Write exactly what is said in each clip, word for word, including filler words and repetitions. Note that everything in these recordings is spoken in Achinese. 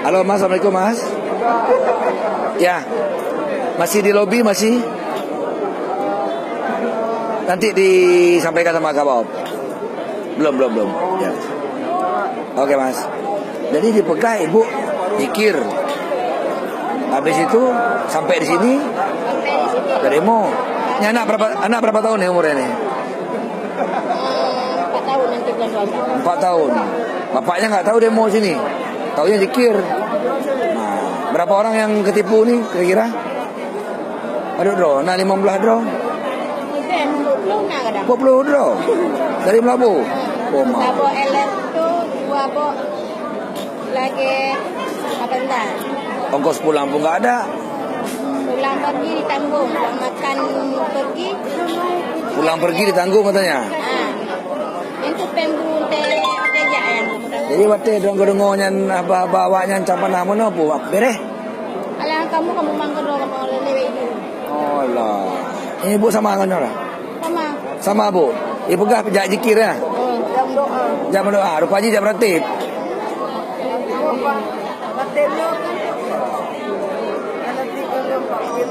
Halo, Mas. Assalamualaikum, Mas. Ya. Masih di lobi, masih? Nanti disampaikan sama Kabop. Belum, belum, belum. Ya. Oke, Mas. Jadi dipeugah ibu zikir. Habis itu sampai di sini, ke demo. Ini anak berapa, anak berapa tahun ni umurnya ni? Empat tahun nanti bulan dua belas. Empat tahun. Bapaknya nggak tahu demo sini. Taunya zikir. Nah, berapa orang yang ketipu ni kira-kira? Aduh, droe, na limong blaih droe. Bukan, dua puluh na kadang. Dua puluh droe. Dari Meulaboh. Oh, ma. Saboh L R tu dua boh lagèe apa entah. Ongkos pulang pun nggak ada. Pulang pergi ditanggung, makan pergi. Pulang pergi ditanggung katanya. Ha. Itu pembu teh teh jak yang. Jadi watèe deungoe-deungoe nyan haba-haba awak nyan cang panah meunoe pun bereh. Alah kamu, kamu mangkeudo kamu lele itu. Oh lah. Ini ibu sama ngon nyoe lah. Sama. Sama, Bu. Ipeugah jak zikir ya. Hmm, jak doa. Jak meudoa. Rupa jih jak beuratéb.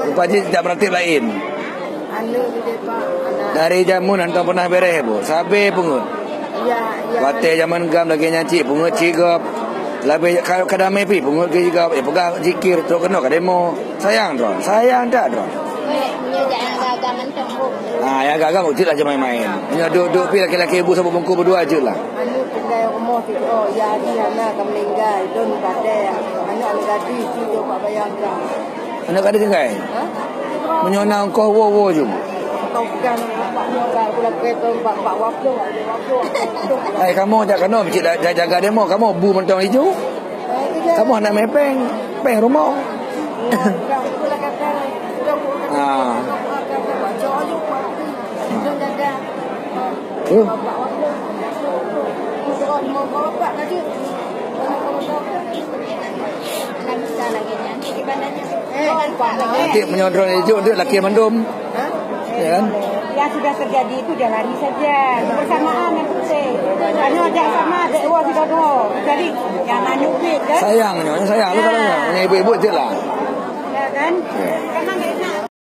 Rupa jih jak beuratéb laén. Dari jameun hantom peunah bereh, Bu. Sabé peungeut. Watèe jameun GAM lagèe nyan cit peungeut cit gob. Leubeh ka, ka damé pih peungeut cit gob. Eh, peugah zikir trok keunoe ka demo. Sayang droe, sayang that droe. Meunyoe jak agam-agam mantong, Bu. Ah, nyang agam-agam jeuet lah, jangan main-main. Meunyoe duek-duek pih laki-laki ibu saboh bungkôh berdua jeuet lah. Aneuk tinggai rumoh sidroe, ya di hana ka meuninggai, don padé. Aneuk, aneuk gadis sidroe bak bayangkan. Aneuk gadis tinggai? Ha? Meunyoe na ongkoh woe-woe ju. Ongkoh pegang bak nyoe, bak bulan kereta, bak, bak waktu, bak waktu. Eh, kamoe jak keunoe cit jaga demo, kamoe bu mantong iju. Kamoe hana mè péng, péng rumoh. Ah. Huh. Nanti meunyoe droeneuh ijok, nanti laki mandum. Ya kan? Yang sudah terjadi itu dia lari saja. Bersamaan yang penting. Hanya ajak sama, dek wah kita dua. Jadi, yang anu duit kan? Sayang nyoe, sayang. Lu kalau nyoe, ibu-ibu je lah. Ya kan? Ya. Karena